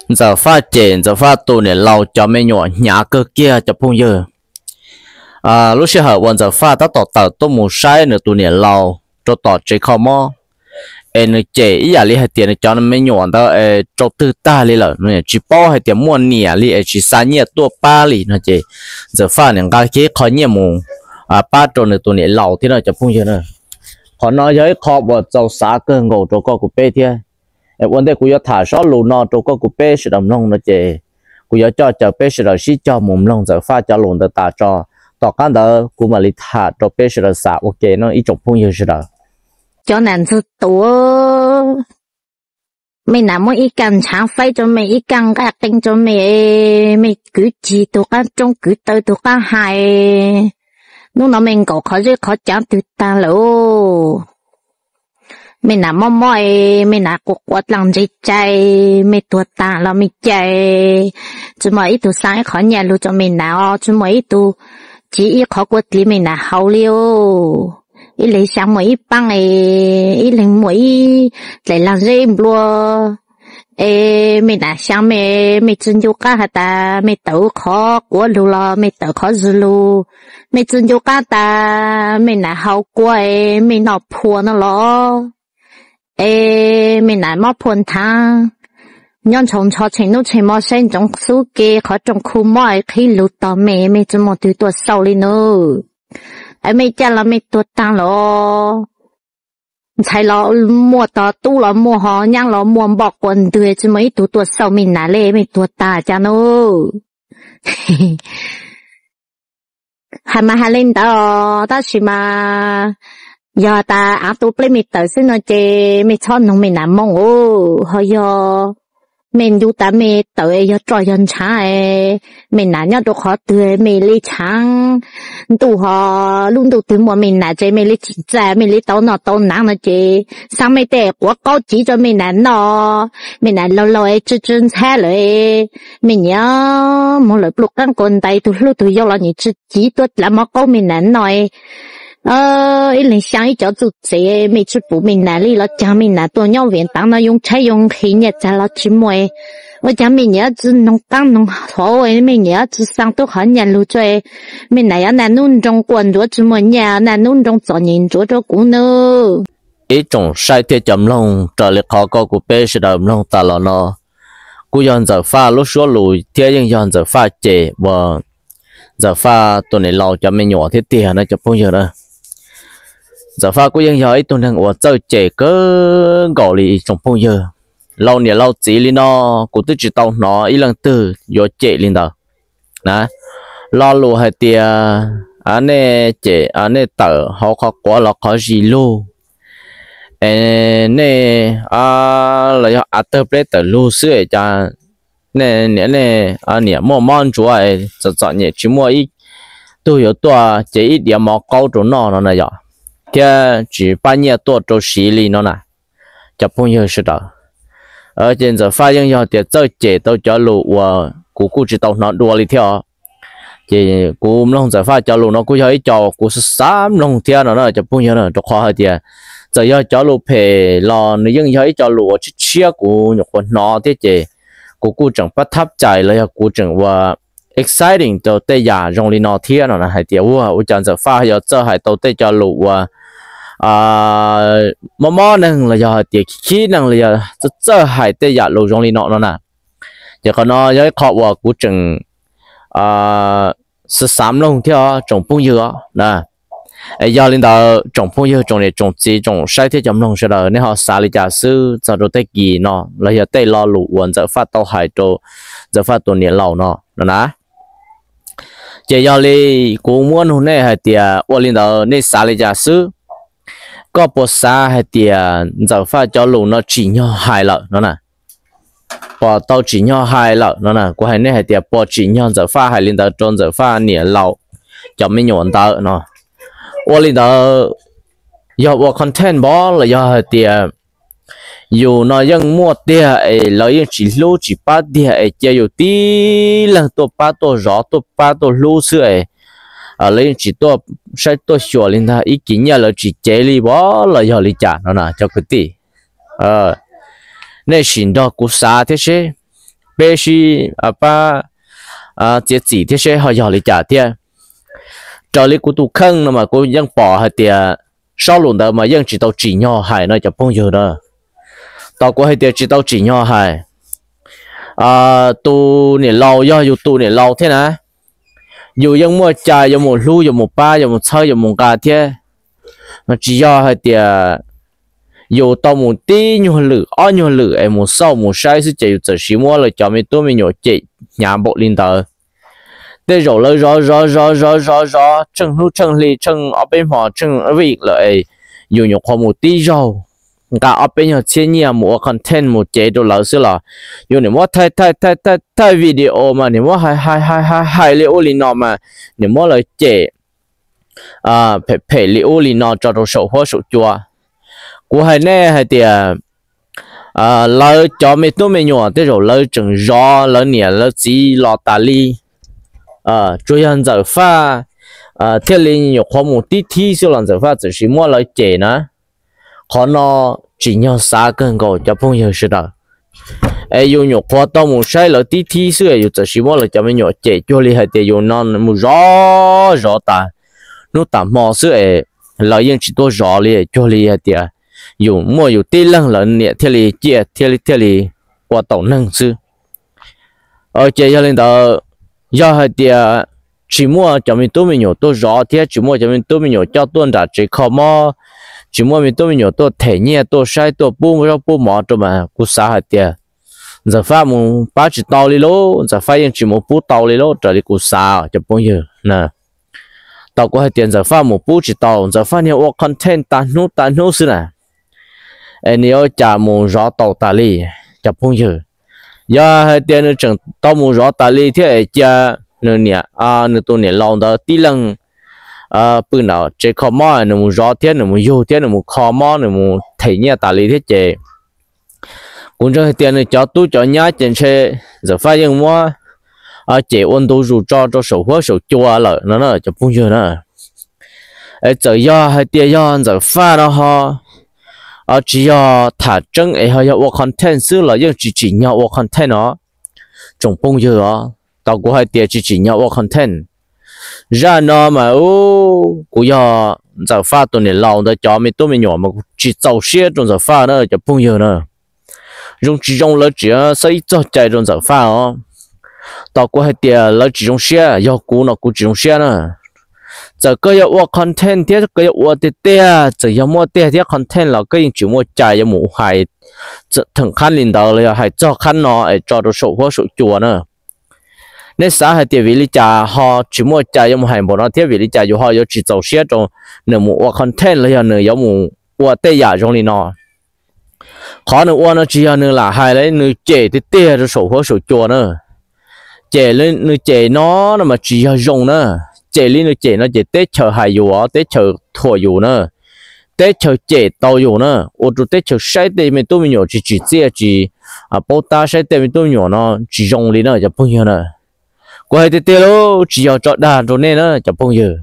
Ntxawm Faj cem Ntxawm Faj tus niam laus cov me nyuam hnyav kawg kiag cov phooj ywg. Lub sij hawm uas Ntxawm Faj tab tom tawm tuaj mus saib nws tus niam laus rau tom tsev kho mob, es nws cem ib yam li hais tias nws cov me nyuam ntawd es rau twg tag li lawm, nws tsis paub hais tias muaj niam li es tsis xa nyiaj tuaj pab li no ces Ntxawm Faj nim nqa kiag ib qho nyiaj mus pab rau nws tus niam laus thiab no cov phooj ywg na. Qhov no yog ib qho uas txaus xav kawg nkaus rau koj kuv peb thiab. Ua ntej kuv yuav tham zaj lus no rau koj kuv peb sawv daws mloog no ces kuv yuav coj caw peb sawv daws sib cog mus mloog Ntxawm Faj cov lus ntawd tas tso. Tom qab ntawd kuv mam li tham rau peb sawv daws xav ua ke no ib tsoom phooj ywg sawv daws. Cov nam ntxwg tuav, mej nam muab ib kaj ntshaav faib rau mej, ib kaj nqaj qee rau mej, mej kwv cig tug qaab roob kwv taw tug qaab hais. Nub no mej nkaum qhov zeb qhov caav twg taag lawm. Mej nam mob mob, mej nam quav quav dlaaj ntseg cai, mej tuag taag los mej cai, tsi muaj ib tug xaa ib qhov nyaj lug rua mej nam os, tsi muaj ib tug tsiv ib qhov kua dliv mej nam haus li os. Ib leeg xyaa muaj ib paab, ib leeg muaj ib dlaim laag zeb nplua. Es mej nam xyaa mej, mej tsi ncu qaab has tas mej tawm qhov quav lug los mej tawm qhov zwg lug, mej tsi ncu qaab tas mej nam haus kua es mej noj phua no los. Es mej nam mob phua nthav, nyob ntshaus ntsho tsheej nub tsheej mo saib ntsoov xub ke qhov rooj khu mob es qhib lug tog mej, mej tsi muaj tug tuaj xauj li nub. Es mej caj los mej tuag taag los. Ntxhais los muaj, tog tub los muaj, ho nyaab los muaj, npoj quas ntwg tsi muaj ib tug tuaj xauj mej nam le, mej tuag taag caj nub. Has mas has le ntawd, tab sis mas yog tas aav tu pleb mej tawm xwb no ces mej txhob noog mej nam moo os. Ho yog mej ncu tas mej tawm es yog roj yog ntshaav, mej nam nyob rau qhov twg mej le tshaav, ntuj ho lub ntuj twg muaj mej nam ces mej le tsim txaj mej le tau noj tau naav no ces xaa mej tej quav qaub tsiv rua mej nam noj. Mej nam laug laug es tsw tsw ntxhab lawm, mej nyiam moog lawm pluj qaab quas ntais, tug hlub tug yau los nyiam tsw tsiv tuaj dlaav mov qaub mej nam noj. Ib leeg xyaa ib cov txuj txev, mej tsi pum mej nam li los caag mej nam tuaj nyob Viaj Taav no yoo tshaib yoo nqhis nyaj txag los tsi muaj. Ua caag mej nyiam tsi noog qaab noog hov, mej nyiam tsi xaa tub qhov nyaj lug rua mej nam, yog naj nub nroo quaj ntsuav tsi muaj nyaj, naj nub nroo txom nyem ntsuav rua kuv nub. Ib tsoom saib thiab cov mloog, raws li qhov koj kuv peb sawv daws mloog tas los no, kuj yog Ntxawm Faj lub suab lus thiab yeej yog Ntxawm Faj cem uas Ntxawm Faj tus niam laus cov me nyuam thiab tiag na cov phooj ywg na. Ntxawm Faj kuj yeej yog ib tug neeg uas txawj cem kawg nkaus li ib tsoom phooj ywg. Laus niam laus txiv li no, kuv twb tsis tau hnov ib leej twg yuav cem li ntawd na. Lo lus hais tias, a, nej cem, a, nej tawm hauv qhov quav los qhov zis lug, es nej, a, los yog av tawg pleb tawm lug xwb es cas nej niam, nej, a, niam muaj mob ntsuav es txom txom nyem tsis muaj ib tug yuav tuaj cev ib diav mov qaub rau noj no na yom, thiab tsis pab nyiaj tuaj rau siv li no na, cov phooj ywg sawv daws. Ces Ntxawm Faj yeej yog tias txawj cem tau cov lus uas kuv kuj tsis tau hnov dua li thiab os. Ces kuv mloog Ntxawm Faj cov lus no kuj yog ib co kuv xav xav mloog thiab no na cov phooj ywg na, rau qhov hais tias txawm yog cov lus phem los nws yeej yog ib co lus uas tshiab tshiab kuv nyuam qhuav hnov thiab ces kuv kuj tseem pab thab cais los yog kuv tseem ua exciting rau tej yam zoo li no thiab no na, hais tias ua, ua cas Ntxawm Faj yuav txawj hais tau tej co lus uas mob mob neeg los yog hais tias khib khib neeg los yog txawj txawj hais tej yam lus zoo li no no na. Ces qhov no yog ib qho uas kuv tseem xav xav mloog thiab tsoom phooj ywg os na. Es yog li ntawd tsoom phooj ywg, tsoom niam tsoom txiv, tsoom saib thiab cov mloog sawv daws, nej ho xav li cas xwb txog rau tej kis no los yog tej lo lus uas Ntxawm Faj tau hais rau Ntxawm Faj tus niam laus no no na? Ces yog li kuv muab nug nej hais tias ua li ntawd nej xav li cas xwb? Koj puas xav hais tias Ntxawm Faj cov lus no tsim nyog hais lawm no na? Puas tau tsim nyog hais lawm no na? Kuv hais nej hais tias puas tsim nyog Ntxawm Faj hais li ntawd rau Ntxawm Faj niam laus cov me nyuam ntawd no? Ua li ntawd yog ua content npov los yog hais tias yus no yeej muaj tiag es lawv yeej tsis hlub tsis pab tiag es cia yus tib leeg tuaj pab tuaj zov tuaj pab tuaj hlub xwb es lawv yeej tsis tuaj saib tuaj xyuas li ntag, ib kis nyiaj lawv tsis cev li vov los yog li cas no na cov kwv tij? Nej sim nrog kuv xav thiab seb peb sib pab txiav txim thiab seb ho yog li cas thiab. Raws li kuv tus kheej no mas kuv yeej pom hais tias sob lus ntawd mas yeej tsis tau tsim nyog hais no cov phooj ywg na. Tau kuv hais tias tsis tau tsim nyog hais. Tus niam laus yog yus tus niam laus thiab na, yus yeej muaj cai yuav mus hlub, yuav mus pab, yuav mus txhawb, yuav mus nqa thiab. Tsis yog hais tias yus tau mus tib nyuag lwm ob nyuag lwm es mus xauj mus saib xwb ces yus txawm sis muab lawv cov me tub me nyuam cem hnyav npaum li ntawd. Tej zaum lawv zov zov zov zov zov zov tsheej hnub tsheej hli tsheej ob peb hmo tsheej vij lawm es yus nyuam qhuav mus tib zaug nqa ob peb nyuag txhiab nyiaj mus ua content mus cev rau lawv xwb los yus niam muab thaij thaij thaij thaij video mas niam muab hais hais hais hais li ub li no mas niam muab lawv cem phem phem li ub li no tso rau saum huab saum cua. Kuv hais nej hais tias lawv cov me tub me nyuam tej zaum lawv tseem zov lawv niam lawv txiv los tas li. Tsuas yog Ntxawm Faj thiaj li nyuam qhuav mus tib thib xwb los Ntxawm Faj txawm sis muab lawv cem na. Qhov no tsim nyog xav kawg nkaus cov phooj ywg sawv daws. Es yus nyuam qhuav tau mus saib lawv tib thib xwb es yus txawm sis muab lawv cov me nyuam cem cuag li hais tias yus no mus zov zov tas hnub tas hmo xwb es lawv yeej tsis tuaj zov li, cuag li hais tias yus muaj yus tib leeg lawv niam thiaj li ciaj thiaj li thiaj li ua taus neeg xwb. Ces yog li ntawd, yog hais tias tsis muaj cov me tub me nyuam tuaj zov thiab tsis muaj cov me tub me nyuam coj tuaj nram tsev kho mob, tsis muaj me tub me nyuam tuaj them nyiaj tuaj saib tuaj pub zaub pub mov rau mas kuv xav hais tias Ntxawm Faj mus pab tsis tau li lauj, Ntxawm Faj yeej tsis mus pub tau li lauj raws li kuv xav cov phooj ywg na. Tau kuv hais tias Ntxawm Faj mus pub tsis tau, Ntxawm Faj niag ua content tas hnub tas hnub xwb na. Es nws yuav cas mus zov tau tas li cov phooj ywg? Yog hais tias nws tseem tau mus zov tas li thiab es cia nws niam, nws tus niam laus ntawd tib leeg pw nram tsev kho mob nws mus zov thiab nws mus yug thiab nws mus kho mob nws mus them nyiaj tas li thiab ces kuv ntseeg hais tias nws cov tub cov nyab ces ntshe Ntxawm Faj yeej muab cem ua ntu zus tso rau saum huab saum cua lawm no na cov phooj ywg na. Es txawm yog hais tias yog Ntxawm Faj no ho tsis yog tham tseeb es ho yog ua content xwb los yeej tsis tsim nyog ua content no tsoom phooj ywg os. Tau kuv hais tias tsis tsim nyog ua content. Zaj no mas kuv yog Ntxawm Faj tus niam laus ntawd cov me tub me nyuam mas kuv tsis txaus siab rau Ntxawm Faj na cov phooj ywg na. Zoo tsis zoo lawv tseem xav ib txog cai rau Ntxawm Faj os. Tau kuv hais tias lawv tsis zoo siab, yog kuv no kuv tsis zoo siab na. Txawm koj yuav ua content thiab koj yuav ua tiag tiag, txawm yog muaj tiag thiab content los koj yeej tsis muaj cai yuav mus hais theem qhab li ntawd los yog hais txog qhab no es tso rau saum huab saum cua na. Nej xav hais tias vim li cas ho tsis muaj cai yuav mus hais npaum no thiab vim li cas yus ho yuav tsis txaus siab rau nws mus ua content los yog nws yuav mus ua tej yam zoo li no? Qhov nws ua no tsis yog nws lam hais li, nws cem tiag tiag rau saum huab saum cua na. Cem li nws cem no no mas tsis yog zoo na. Cem li nws cem no ces teb chaws hais yus, teb chaws thuam yus na, teb chaws cem tau yus na, ua rau teb chaws saib tej me tub me nyuam tsis tsim txiaj tsis paub tab, saib tej me tub me nyuam no tsis zoo li na cov phooj ywg na. Kuv hais tiag tiag lauj, tsis yog tso dag rau nej na cov phooj ywg.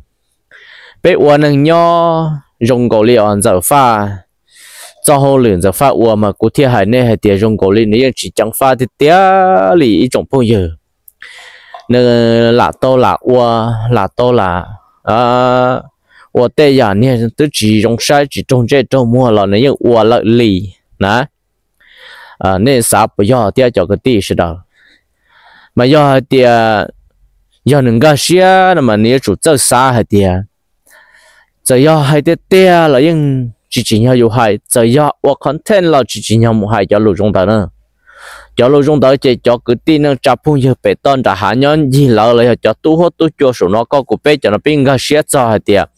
Peb ua neeg nyob zoo nkaus li os Ntxawm Faj, txoj hauj lwm Ntxawm Faj ua mas kuv thiaj hais nej hais tias zoo nkaus li nws yeej tsis ceev faj tiag tiag li ib tsoom phooj ywg. Nws lam tau lam ua, lam tau lam ua tej yam niag twb tsis zoo saib tsis raug ntsej raug muag los nws yeej ua lawm li na. Nej xav puas yog thiab cov kwv tij sawv daws? Mas yog hais tias yog nws nkag siab no mas nws yuav tsum txawj xav hais tias txawm yog hais tiag tiag los yeej tsis tsim nyog yus hais, txawm yog ua content los tsis tsim nyog mus hais cov lus zoo ntawd na. Cov lus zoo ntawd ces cov kwv tij neej tsa phooj ywg pem toj nram hav nyob ncig lawv los yog cov tub huab tub cua saum no koj kuv peb cov no peb nkag siab txog hais tias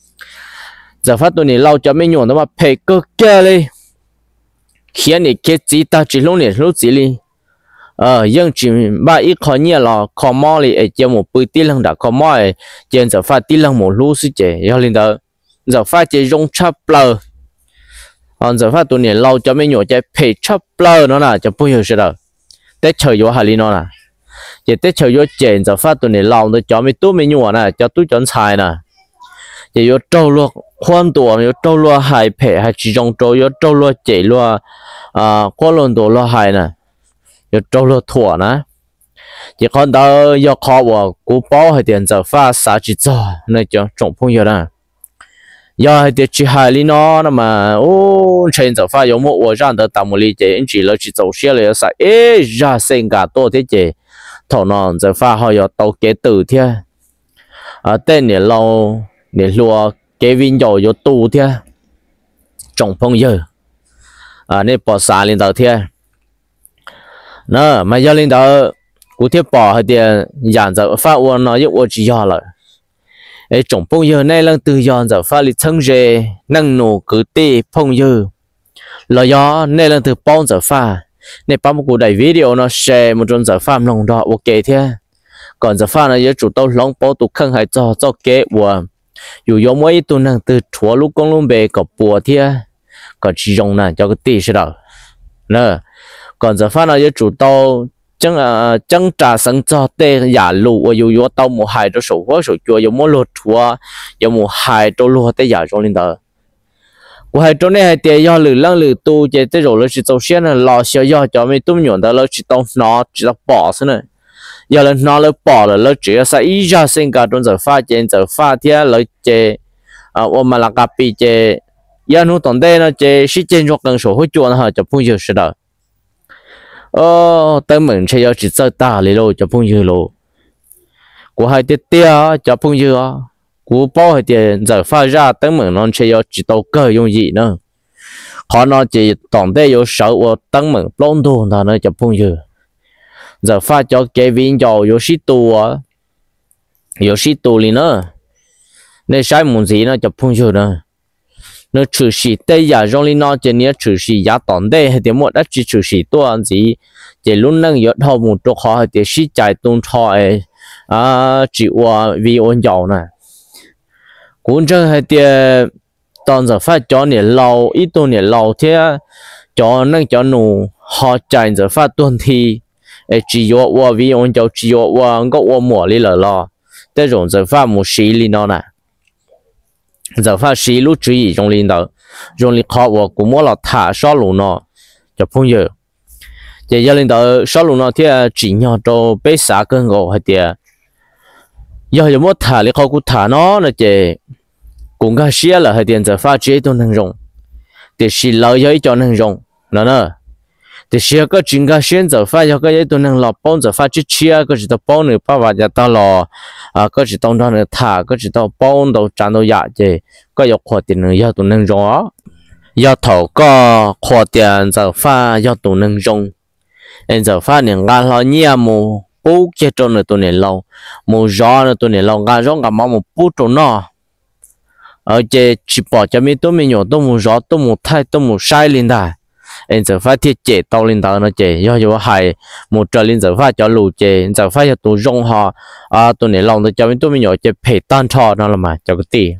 Ntxawm Faj tus niam laus cov me nyuam ntawd mas phem kawg kiag li, khiav niam khiav txiv tag tsis hlub niam hlub txiv li. Yeej tsis npaj ib qho nyiaj los kho mob li es cia mus pw tib leeg nram kho mob es cia Ntxawm Faj tib leeg mus hlub xwb ces yog li ntawd Ntxawm Faj ces zoo tshaj plaws. Ntxawm Faj tus niam laus cov me nyuam ces phem tshaj plaws no na cov phooj ywg sawv daws. Teb chaws yuav hais li no na, ces teb chaws yuav cem Ntxawm Faj tus niam laus ntawd cov me tub me nyuam na, cov tub cov ntxhais na, ces yuav raug luag qhuab ntuas, yuav raug luag hais phem hais tsis zoo rau, yuav raug luag cem luag qhuab luag ntuas luag hais na, yuav raug luag thuam na. Ces qhov ntawd yog qhov uas kuv paub hais tias Ntxawm Faj xav tsis txog ne cov tsoom phooj ywg na. Yog hais tias tsis hais li no no mas ub ntshe Ntxawm Faj yuav muab ua zaj ntawd tas mus li ces ib ntsis lawv tsis txaus siab lawv yuav xa ib zaj xej nkam tuaj thiab ces thaum no Ntxawm Faj ho yuav tau kev twm thiab tej niam laus niam hluas kev viv ncaus yuav tu thiab. Tsoom phooj ywg, nej puas xav li ntawd thiab? Na mas yog li ntawd, kuv thiaj pom hais tias yam Ntxawm Faj ua no yeej ua tsis yog lawm. Es tsoom phooj ywg nej leej twg yog Ntxawm Faj li txheeb ze, neej nus kwv tij phooj ywg, los yog nej leej twg paub Ntxawm Faj, nej pab muab kuv daim video no share mus rau Ntxawm Faj mloog nrog ua ke thiab, kom Ntxawm Faj no yuav tsum tau hloov pauv tus kheej hais txog txoj kev uas yus yuav muab ib tug neeg twg rhuav lub koob lub npe kom puas thiab kom tsis zoo na cov kwv tij sawv daws. Kom Ntxawm Faj no yuav tsum tau ceeb ras xeev txog tej yam lus uas yus yuav tau mus hais rau saum huab saum cua, yuav muab luag rhuav, yuav mus hais rau luag tej yam zoo li ntawd. Kuv hais rau nej hais tias yog lwm leej lwm tus ces tej zaum lawv tsis txaus siab na, los xyov yog cov me tub me nyuam ntawd lawv tsis tau hnov tsis tau pom xwb na. Yog lawv hnov lawv pom lawm lawv tseem yuav xa ib zaj xej nkam rau Ntxawm Faj ces Ntxawm Faj thiab lawv ces ua mas las qas pis ces ib hnub tom ntej no ces sib ceg ntsuag qees saum huab cua no cov phooj ywg sawv daws. Teeb meem ntshe yuav tsis txawj tag li lauj cov phooj ywg lauj. Kuv hais tiag tiag cov phooj ywg, kuv paub hais tias Ntxawm Faj zaj teeb meem no ntshe yuav tsis tau kawg yooj yim na. Qhov no ces tom ntej yuav sawv ua teeb meem plaub ntug ntag na cov phooj ywg. Ntxawm Faj cov kev viv ncaus yuav sib tu, yuav sib tu li na. Nej saib mus ntxiv no cov phooj ywg na, nws tshwm sim tej yam zoo li no ces nws yuav tshwm sim yav tom ntej hais tias muaj dab tsi tshwm sim tuaj ntxiv, ces lub neej yuav dhau mus rau qhov hais tias sib cais tu nrho es tsis ua viv ua ncaus na. Kuv ntseeg hais tias tos Ntxawm Faj cov niam laus ib tug niam laus thiab cov neej cov nus ho cais Ntxawm Faj tuag nthi es tsis yuav ua viv ua ncaus tsis yuav ua nkauj ua muam li lawm los tej zaum Ntxawm Faj mus siv li no na. Ntxawm Faj siv lub tswv yim zoo li ntawd, zoo li qhov uas kuv muab los tham sob lus no cov phooj ywg. Ces yog li ntawd sob lus no thiaj tsim nyog rau peb xav kawg nkaus hais tias yog yuav muab tham li qhov kuv tham no no ces kuv nkag siab lawm hais tias Ntxawm Faj tsis yog ib tug neeg zoo, tiam sis lawv yog ib co neeg zoo no na. Tiam sis yog koj tsis nkag siab Ntxawm Faj, yog koj yog ib tug neeg los paub Ntxawm Faj tshiab tshiab, koj tsis tau paub nws paj vas yav tag los, koj tsis tau nrog nws tham, koj tsis tau paub ntau tsav ntau yam ces koj yuav qhuas tias nws yog tus neeg zoo os. Yog thaum koj qhuas tias Ntxawm Faj yog tus neeg zoo, es Ntxawm Faj niam nqa hlo nyiaj mus pub kiag rau nws tus niam laus, mus zov nws tus niam laus nqa zaub nqa mov mus pub rau noj, ces tsis pom cov me tub me nyuam tuaj mus zov tuaj mus thaij tuaj mus saib li ntag, es Ntxawm Faj thiaj cem tau li ntawd no ces yog yuav hais mus raws li Ntxawm Faj cov lus ces Ntxawm Faj yog tus zoo ho tus niam laus ntawd cov me tub me nyuam ces phem tag nrho no los mas cov kwv tij.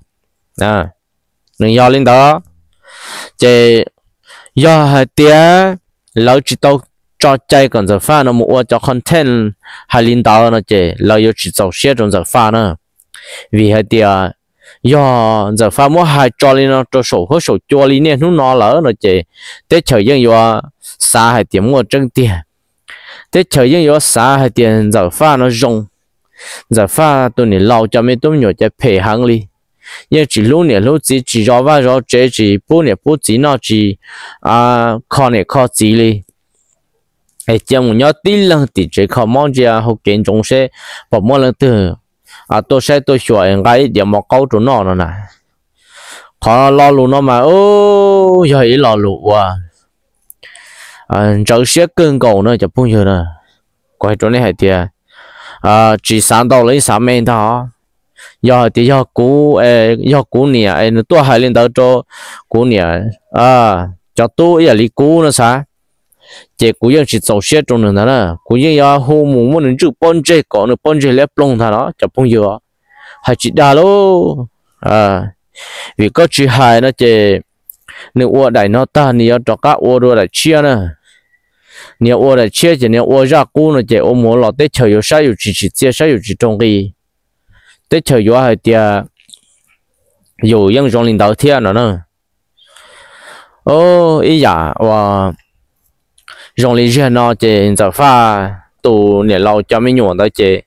Nws yog li ntawd ces yog hais tias lawv tsis tau tso cai kom Ntxawm Faj no mus ua cov content hais li ntawd no ces lawv yuav tsis txaus siab rau Ntxawm Faj na. Vim hais tias yog Ntxawm Faj muab hais tso li no rau saum huab saum cua li niaj hnub no lawm no ces teb chaws yeej yuav xav hais tias muaj tseeb tiag. Teb chaws yeej yuav xav hais tias Ntxawm Faj no zoo. Ntxawm Faj tus niam laus cov me tub me nyuam ces phem heev li, yeej tsis hlub niam hlub txiv, tsis zov vaj zov tsev, tsis pub niam pub txiv noj, tsis kho niam kho txiv li. Es cia mus nyob tib leeg tim tsev kho mob ntsia hauv kev ntsoov seb puas muaj leej twg tuaj saib tuaj xyuas es nqa ib diav mov qaub rau noj no na. Qhov lo lus no mas yog ib lo lus uas ntxhov siab kawg nkaus na cov phooj ywg na. Kuv hais rau nej hais tias tsis xav ntau los yeej xav me ntag. Yog hais tias yog kuv, yog kuv niam es nws tuaj hais li ntawd rau kuv niam cov tub ib yam li kuv no xav, ces kuv yeej tsis txaus siab rau nws ntag na. Kuv yeej yuav hu mus muab nws ntswj pob ntseg kom nws pob ntseg liab ploog ntag no cov phooj ywg. Hais tsis dag lauj. Vim koj tsis hais no ces nws ua daim no tag nws yuav rov qab ua dua daim tshiab na. Nws yuav ua daim tshiab ces nws yuav ua zaj qub no ces ua mus los teb chaws yuav saib yus tsis tsim txiaj, saib yus tsis raug nqi. Teb chaws yuav hais tias yus yeej zoo li ntawd thiab no na. Ib yam uas zoo li ziag no ces Ntxawm Faj tus niam laus cov me nyuam ntawd ces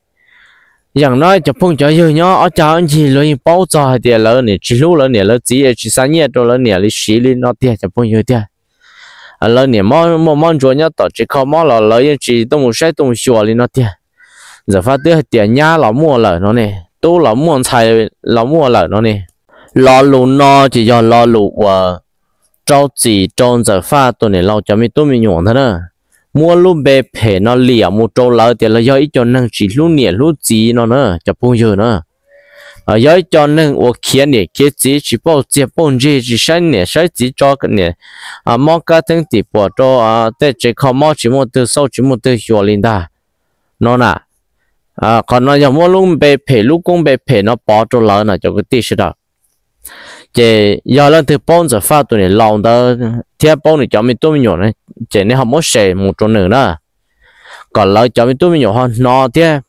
yeej no cov phooj cov ywg nyob ob cag ob ncig luag yeej paub txog hais tias lawv niam tsis hlub lawv niam lawv txiv, tsis xa nyiaj rau lawv niam li siv li no tiag cov phooj ywg tiag. Lawv niam muaj mob ntsuav nyob tom tsev kho mob los lawv yeej tsis tuaj mus saib tuaj mus xyuas li no tiag. Ntxawm Faj twb hais tias nyab los muaj lawm no ne, tub los muaj, ntxhais los muaj lawm no ne. Lo lus no ces yog lo lus uas rau txim rau Ntxawm Faj tus niam laus cov me tub me nyuam ntag na. Muab lub npe phem no liam mus rau lawv tias lawv yog ib co neeg tsis hlub niam hlub txiv no na cov phooj ywg na. Yog ib co neeg uas khiav niam khiav txiv, tsis pauj txiag pauj ntsig, tsis saib niam saib txiv tso niam mob kab teeb tim puam rau tej tsev kho mob tsis muaj twg xauj tsis muaj twg xyuas li ntag no na. Qhov no yog muab lub npe phem lub koob npe phem no pov rau lawv no cov kwv tij sawv daws. Ces yog leej twg paub Ntxawm Faj tus niam laus ntawd thiab paub nws cov me tub me nyuam na, ces nej ho muab share mus rau nws na, kom lawv cov me tub me nyuam ho hnov thiab.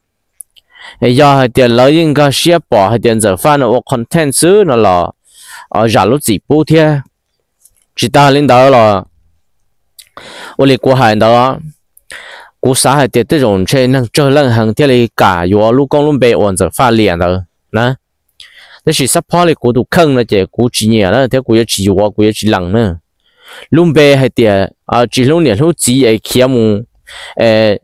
Yog hais tias lawv yeej nkag siab pom hais tias Ntxawm Faj no ua content xwb no los zam lub txim pub thiab. Tsis tas li ntawd los ua li kuv hais ntawd, kuv xav hais tias tej zaum ntshe neeg tsawg leej heev thiaj li kam yuav lub koob lub npe uas Ntxawm Faj liam ntawd na. Tab sis xab phob li kuv tus kheej no ces kuv tsis nyiam na thiab kuv yuav tsis yuav, kuv yuav tsis lees na. Lub npe hais tias tsis hlub niam hlub txiv es khiav mus,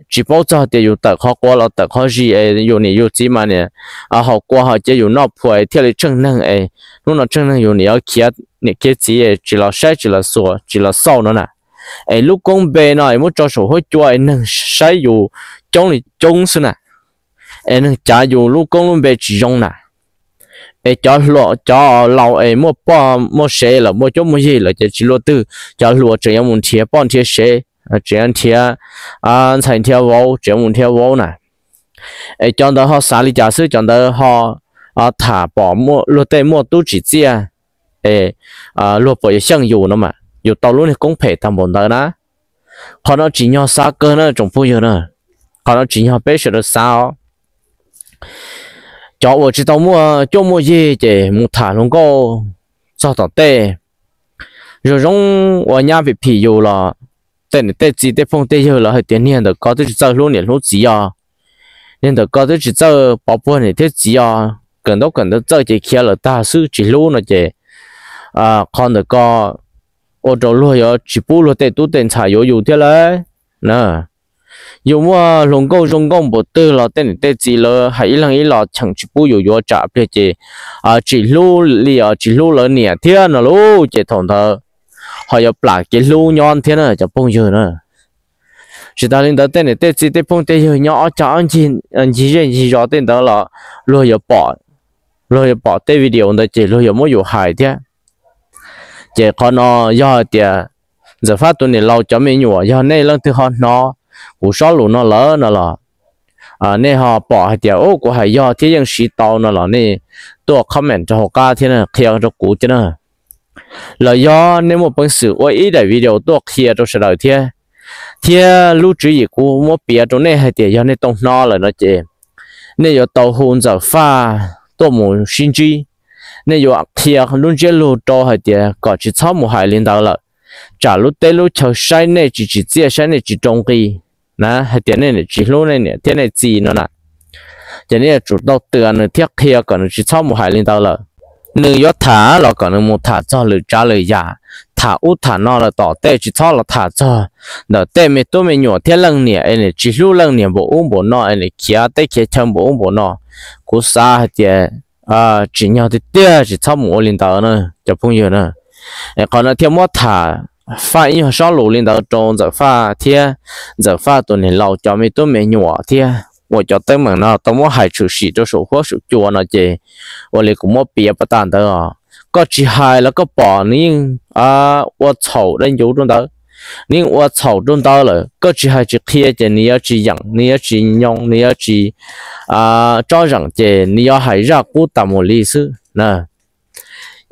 tsis paub txog tias yus tawm qhov quav los tawm qhov zis es yus niam yus txiv mas niam haus kua haus cia yus noj phua es thiaj li tsheej neeg es hnub no tsheej neeg yus niam yuav khiav niam khiav txiv es tsis los saib tsis los xyuas tsis los xauj no na. Es lub koob npe no es muab tso saum huab cua es neeg saib yus coob li coob xwb na. Es neeg cav yus lub koob lub npe tsis zoo na. Es cov hluas cov laus es muaj poj muaj sev lawm muaj cuab muaj yig lawm ces tsis luaj twg, cov hluas tseem yuav mus nrhiav poj nrhiav sev, tseem yuav nrhiav ntxhais nrhiav vauv, tseem yuav mus nrhiav vauv na. Es cov ntawd ho xav li cas xwb, cov ntawd ho tham pom luag tej muaj tub tsim txiaj es luag puas yuav xyeej yus no mas yus tau lub niag koob phem tag npaum ntawd na. Qhov no tsim nyog xav kawg na tsoom phooj ywg na, qhov no tsim nyog peb sawv daws xav os. Cov uas tsis tau muaj cuab muaj yig ces mus tham hluas nkauj txog tom tej, zoo zoo ua nyab phim phim yus los tej niam tej txiv tej phooj tej ywg lawv hais tias niag ntawm ko twb tsis txawj hlub niam hlub txiv os, niag ntawm ko twb tsis txawj pov puag niam thiab txiv os, kawm ntaub kawm ntawv txawj ces khiav lawm tag xwb tsis hlub no ces qhov ntawm ko ua rau luag yuav tsis pub luag tej tub tej ntxhais yuav yus thiab lauj na. Yus muaj hluas nkauj zoo nkauj npaum twg los tej niam tej txiv lawv hais ib leeg ib los cheem tsis pub yus yuav tsam pliag ces tsis hlub li os, tsis hlub lawv niam thiab no lauj, ces thaum ntawd ho yuav plam kev hlub nyob thiab na cov phooj ywg na. Tsis tas li ntawd tej niam tej txiv tej phooj tej ywg nyob ob cag ob ncig zej ncig zos tej ntawd los luag yuav pom, luag yuav pom tej video ntawd ces luag yuav muab yus hais thiab. Ces qhov no yog hais tias Ntxawm Faj tus niam laus cov me nyuam yog nej leej twg ho hnov kuv sob lus no lawm no los nej ho pom hais tias kuv hais yog thiab yeej siv tau no los nej tuaj comment rau hauv qab thiab qhia rau kuv thiab na. Los yog nej muaj peev xwm ua ib daim video tuaj qhia rau sawv daws thiab, thiab lub tswv yim kuv muab piav rau nej hais tias yog nej tau hnov lawm no ces nej yuav tau hu Ntxawm Faj tuaj mus sib ntsib. Nej yuav qhia lub ntsiab lus rau hais tias kom tsis txhob mus hais li ntawd lawm, tsam lub teb lub chaw saib nej tsis tsim txiaj saib nej tsis rau nqi na, hais tias nej niam tsis hlub nej niam thiab nej txiv no na. Ces nej yuav tsum tau twv nws thiab qhia kom nws tsis txhob mus hais li ntawd lawm. Nws yuav tham los kom nws mus tham txog lwm tsav lwm yam, tham ub tham no lawm tom tej tsis txhob los tham txog ntawm tej me tub me nyuam thiab leej niam es niam tsis hlub leej niam npaum ub npaum no es niam khiav teb khiav chaw npaum ub npaum no. Kuv xav hais tias tsim nyog tiag tiag tsis txhob mus ua li ntawd na cov phooj ywg na. Es qhov no thiaj muab tham faj ib nyuag sob lus li ntawd rau Ntxawm Faj thiab Ntxawm Faj tus niam laus cov me tub me nyuam thiab uas cov teeb meem no tau muab hais tshwm sim rau saum huab saum cua no ces ua li kuv muab piav pas tas ntawd os. Koj tsis hais los koj pom nws yeej ua txhaum dai ncuv rau ntawd, nws yeej ua txhaum rau ntawd lawm, koj tsis hais tsis qhia ces nws yuav tsis yeem, nws yuav tsis nyoo, nws yuav tsis tsob zeem ces nws yuav hais zaj qub tas mus li xwb na.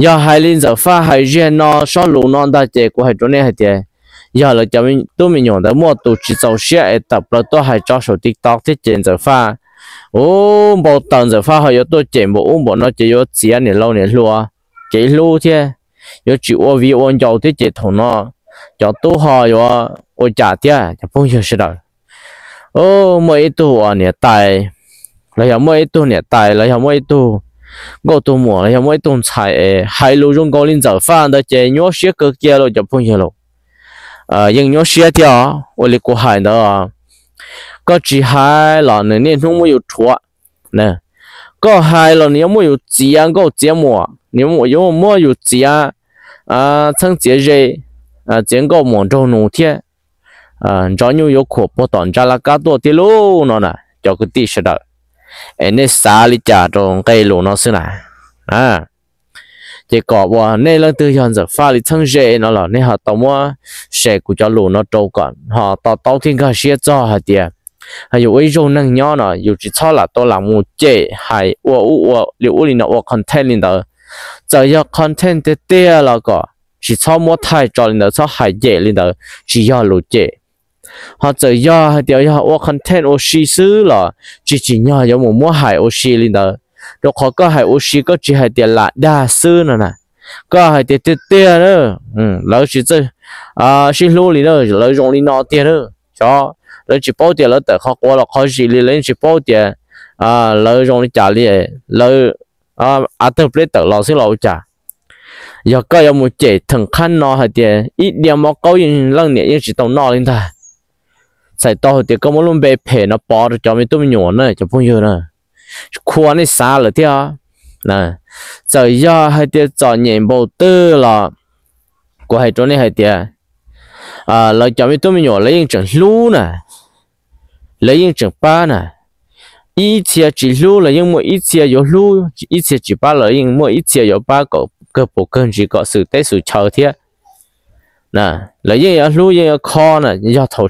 Yog hais li Ntxawm Faj hais ziag no sob lus no ntag ces kuv hais rau nej hais tias yog lawv cov tub me nyuam ntawd muaj tus tsis txaus siab es tawm plaws tuaj hais tso saum TikTok thiab ces Ntxawm Faj, u, npau taws Ntxawm Faj ho yuav tuaj cem npaum ub npaum no ces yuav txiav niam laus niam hluas kev hlub thiab, yuav tsis ua viv ua ncaus thiab ces thaum no cov tub ho yuav ua cas thiab cov phooj ywg sawv daws. muaj ib tug uas niam tais, los yog muaj ib tug niam tais, los yog muaj ib tug nkauj tug muam, los yog muaj ib tug ntxhais es hais lus zoo nkaus li Ntxawm Faj ntawd ces nyuaj siab kawg kiag lawm cov phooj ywg lawm. Yeej nyuaj siab thiab os, ua li kuv hais ntawd, koj tsis hais los nws niaj hnub muab yus rhuav. Koj hais los nws yuav muab yus txiav nkauj txiav muam, nws yuav muab yus txiav txheeb txiav ze, txiav nkauj muam nraug nus thiab. Ntsov nyuj yuav khuam puag tom ntsa laj kab tuaj thiab lauj no na cov kwv tij sawv daws. Es nej xav li cas rau nqe lus no xwb na? Ces kom uas nej leej twg yog Ntxawm Faj li txheeb ze no los nej ho tau muab share kuv cov lus no rau kom ho to taub thiab nkag siab txog hais tias yus ua ib zaug neeg nyob no yus tsis txhob lam tau lam mus cem hais ua ub ua li ub li no ua content li ntawd. Txawm yog content tiag tiag los kom tsis txhob muab thaij tso li ntawd, txhob hais cem li ntawd, tsis yog lus cem. Ho txawm yog hais tias yog ua content ua si xwb los tsis tsim nyog yuav mus muab hais ua si li ntawd, rau qhov koj hais ua si koj tsis hais tias lam dag xwb no na. Koj hais tias tiag tiag na, lawv tsis txawj sib hlub li na, lawv zoo li no tiag na. Xyov lawv tsis paub tias lawv tawm qhov quav los qhov zis li, lawv yeej tsis paub tias lawv zoo li cas li, lawv av tawg pleb tawm los xwb los ua cas? Yog koj yuav mus cem theem qhab no hais tias ib diav mov qaub leej niam yeej tsis tau noj li ntag, txhais tau hais tias koj muab lub npe phem no pov rau cov me tub me nyuam na cov phooj ywg na. Khua nej xav lawm thiab. Txawm yog hais tias txom nyem npaum twg los kuv hais rau nej hais tias lawv cov me tub me nyuam lawv yeej tseem hlub na, lawv yeej tseem pab na. Ib txhia tsis hlub los yeej muaj ib txhia yuav hlub, ib txhia tsis pab los yeej muaj ib txhia yuav pab kom kawg puas kawg ntsis kom xwm teb xwm chaw thiab. Lawv yeej yuav hlub yeej yuav kho na, yog thaum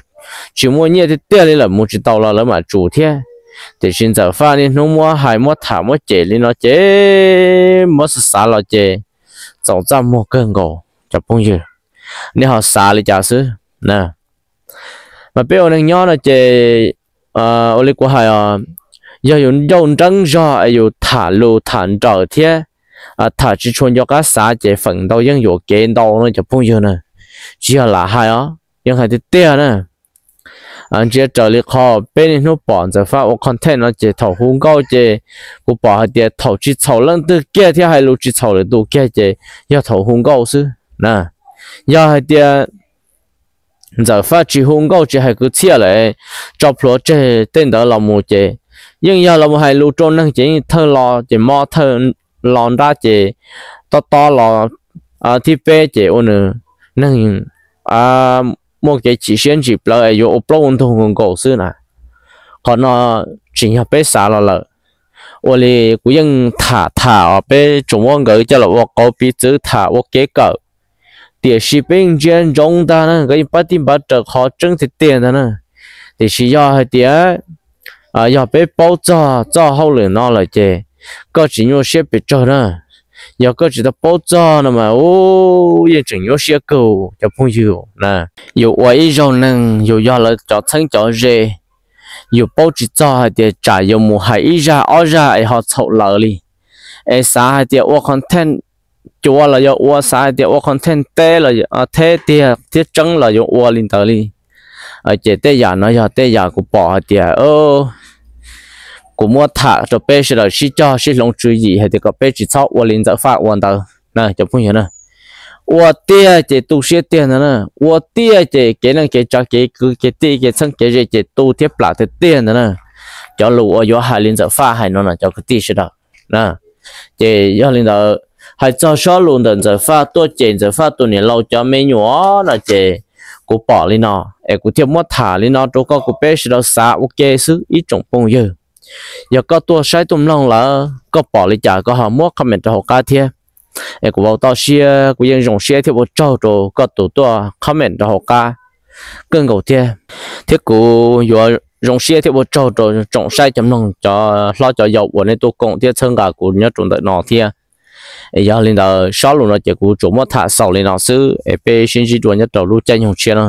tsis muaj nyiaj tiag tiag li lawm mus tsis tau los lawv mam tsum thiab. Tiam sis Ntxawm Faj niaj hnub muab hais muab tham muab cem li no ces muab xav xav los ces txaus txaj muag kawg nkaus cov phooj ywg. Nej ho xav li cas xwb? Mas peb ua neeg nyob no ces ua li kuv hais os, yog yus ncauj nreeb zog es yus tham lus tham nrawm thiab tham tsis tshua nco qab xav ces feem ntau yeej yuam kev ntau no cov phooj ywg na. Tsis yog lam hais os, yeej hais tiag tiag na. Ntsia raws li qhov peb niaj hnub pom Ntxawm Faj ua content no ces thaum hu nkauj ces kuv pom hais tias thaum tsis txhaum leej twg kiag thiab hais lus tsis txhaum lwm tus kiag ces yog thaum hu nkauj xwb na. Yog hais tias Ntxawm Faj tsis hu nkauj tsis hais kwv txhiaj lawm, tso plhuav tseg tej ntawd los mus ces yeej yog los mus hais lus rau neeg ces yeej thawj lo ces mob thawj lo nrab ces tob tob los thib peb ces ua nws neeg muaj kev chim siab ntsim plawv es yuav ua plaub ua ntug nkaus nkaus xwb na. Qhov no tsim nyog peb xav los lawm. Ua li kuv yeej tham tham os, peb tsuas muab nkawd coj los ua qauv piv txwv tham ua kev kawm, tiam sis peb yeej ntsia ntsoov ntag na, nkawd yeej pab tij npav raws qhov tseeb tiag tiag ntag na. Tiam sis yog hais tias yog peb paub txog txoj hauj lwm no lawm ces koj tsis nyuaj siab pes tsawg na. Yog koj tsis tau paub txog no mas yeej tseem nyuaj siab kawg cov phooj ywg na. Yus ua ib zaug neeg yus yog lawv cov txheeb cov ze, yus paub tsis txog hais tias tsam yuav mus hais ib zaj ob zaj es ho txhaum lawv li. Es xav hais tias ua content cuav los yog ua, xav hais tias ua content teb los theb tiag thiab tseeb los yuav ua li ntawd li. Ces tej yam no yog tej yam kuv pom hais tias kuv muab tham rau peb sawv daws sib cog sib hloov tswv yim hais tias kom peb tsis txhob ua li Ntxawm Faj ua ntawd na cov phooj ywg na. Ua tiag ces tu siab tiag ntag na, ua tiag ces kev neej kev tsav kev kwv kev tij kev txheeb kev ze ces tu thiab plam tiag tiag ntag na. Cov lus uas yuav hais li Ntxawm Faj hais no na cov kwv tij sawv daws. Ces yog li ntawd, hais txog sob lus ntawm Ntxawm Faj tuaj cem Ntxawm Faj tus niam laus cov me nyuam no ces kuv pom li no, es kuv thiaj muab tham li no rau koj kuv peb sawv daws xav ua ke xwb ib tsoom phooj ywg. Yog koj tuaj saib tuaj mloog lawm koj pom li cas koj ho muab comment rau hauv qab thiab. Es kuv vau toj siab, kuv yeej zoo siab thiab ua tsaug rau koj tus tuaj comment rau hauv qab kawg nkaus thiab. Thiab kuv yuav zoo siab thiab ua tsaug rau tsoom saib cov mloog cov hlob cov yau uas nej tuaj koom thiab txhawb nqa kuv nyob rau ntawm no thiab. Es yog li ntawd sob lus no ces kuv tsuas muab tham xaus li no xwb es peb sib ntsib dua nyob rau lub caij nyoog tshiab na.